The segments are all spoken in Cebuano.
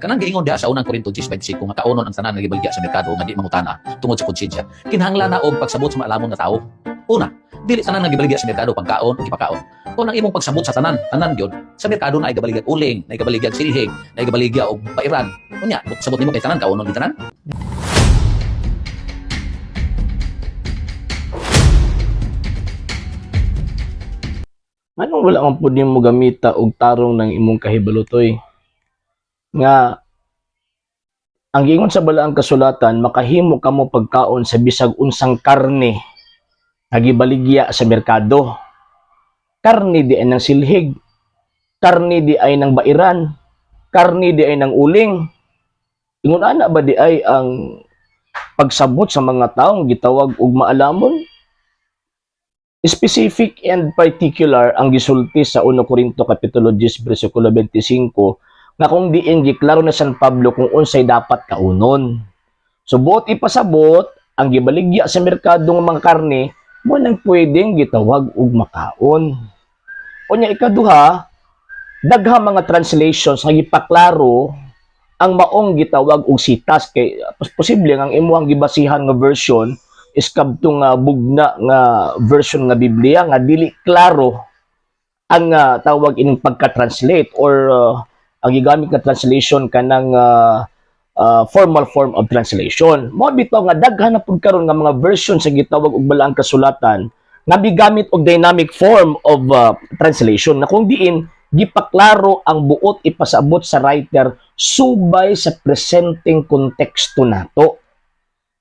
Kanang giingon diha sa Unang Korinto 10:25 nga kaunon ang tanan nga gibaligya sa merkado nga di mangutana tungod sa konsensya. Kinahanglan na og pagsabot sa maalamon nga tawo. Una, dili tanan nga gibaligya sa merkado pagkaon o gipakaon. Kung ang imong pagsabot sa tanan, tanan gyud sa merkado na ay gabaligya uling, na gabaligya silhig, na gabaligya og bairan. Unya, sabot nimo kay tanan kaunon gyud tanan. Anong wala man pud nimo gamita og tarong ng imong kahibalutoy? Nga ang giingon sa Balaang Kasulatan, makahimo kamo pagkaon sa bisag unsang karne nga gibaligya sa merkado. Karne di ay ng silhig, karne di ay ng bairan, karne di ay ng uling. Ingon ana ba di ay ang pagsabot sa mga taong gitawag og maalamon? Specific and particular ang gisulti sa 1 Korinto kapitulo 10 bersikulo 25 nga kung diin giklaro na San Pablo kung unsay dapat kaunon. So buot ipasabot ang gibaligya sa merkado ng mga karne mo nang pwedeng gitawag og makaon. Unya ikaduha, daghang mga translations nga gipaklaro ang maong gitawag og sitas kay posible ang imuhang gibasihan nga version is kabto nga bugna nga version nga Biblia nga dili klaro ang tawag ining pagka-translate or ang gigamit nga translation kanang formal form of translation. Mao bitaw nga daghan na pud karon nga mga version sa gitawag og Balaang Kasulatan nga gigamit og dynamic form of translation na kung diin gipaklaro ang buot ipasabot sa writer subay sa presenteng konteksto nato.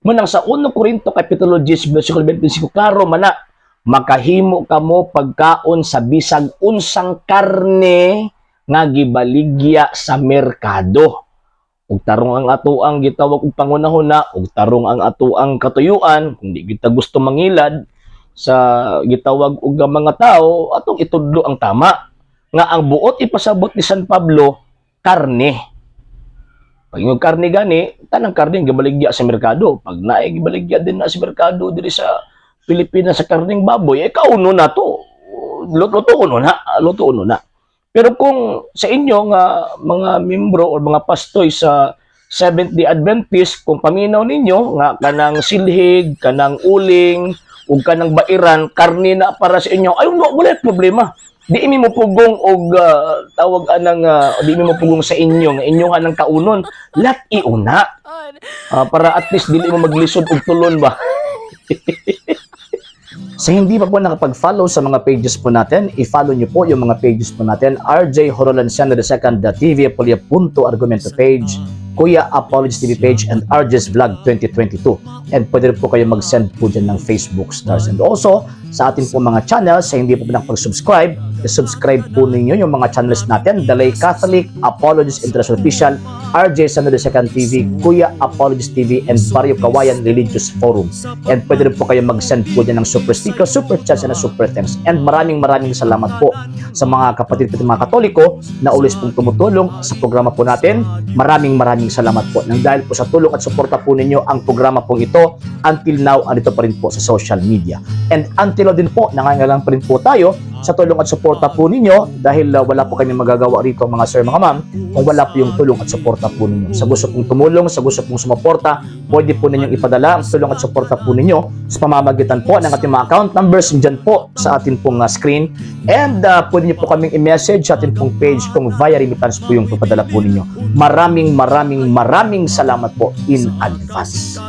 Munang sa 1 Korinto kapitulo 10 bersikulo 25, klaro man na makahimo kamo pagkaon sa bisag unsang karne nga gibaligya sa merkado. Ug tarong ang atoang gitawag og pangunahuna, ug tarong ang atoang katuyuan, kung di kita gusto mangilad sa gitawag og mga tao, atong itudlo ang tama nga ang buot ipasabot ni San Pablo karne. Pag yung karne gani, tanang karne gibaligya sa merkado. Pag naay gibaligya din na sa merkado diri sa Pilipinas sa karneng baboy, eh kauno na to. Luto na, luto na. Pero kung sa inyo nga mga membro or mga pastoy sa Seventh-day Adventist, kung paminaw ninyo nga kanang silhig, kanang uling, ug kanang bairan, karne na para sa inyo, ay wala problema. Di imi mo pugong og tawag anang di imi mo pugong sa inyo nga inyohan ng kaunon, lat iuna. Para at least dili mo maglisod og tulon ba. Sa hindi pa po nakapag-follow sa mga pages po natin, i-follow niyo po yung mga pages po natin: RJ Horolanciano II, TV Apolia Punto Argumento page, Kuya Apologies TV page, and RJ's Vlog 2022. And pwede rin po kayo mag-send po dyan ng Facebook stars. And also, sa atin po mga channels, sa hindi po nakapag-subscribe, i-subscribe po ninyo yung mga channels natin: Dalay Catholic, Apologies International Official, RJ Sano II TV, Kuya Apologies TV, and Barrio Kawayan Religious Forum. And pwede rin po kayo mag-send po dyan ng super sticker, super chats, and super thanks. And maraming maraming salamat po sa mga kapatid po mga Katoliko na always pong tumutulong sa programa po natin. Maraming maraming salamat po. Nang dahil po sa tulong at suporta po ninyo, ang programa pong ito until now andito pa rin po sa social media. And until now din po, nangangailangan pa rin po tayo sa tulong at suporta po ninyo dahil wala po kami magagawa rito, mga sir, mga ma'am, kung wala po yung tulong at suporta po ninyo. Sa gusto pong tumulong, sa gusto pong sumuporta, pwede po ninyong ipadala ang tulong at suporta po ninyo sa pamamagitan po ng ating mga account numbers dyan po sa ating pong screen. And pwede niyo po kaming i-message sa ating pong page kung via remittance po yung papadala po ninyo. Maraming maraming maraming salamat po in advance.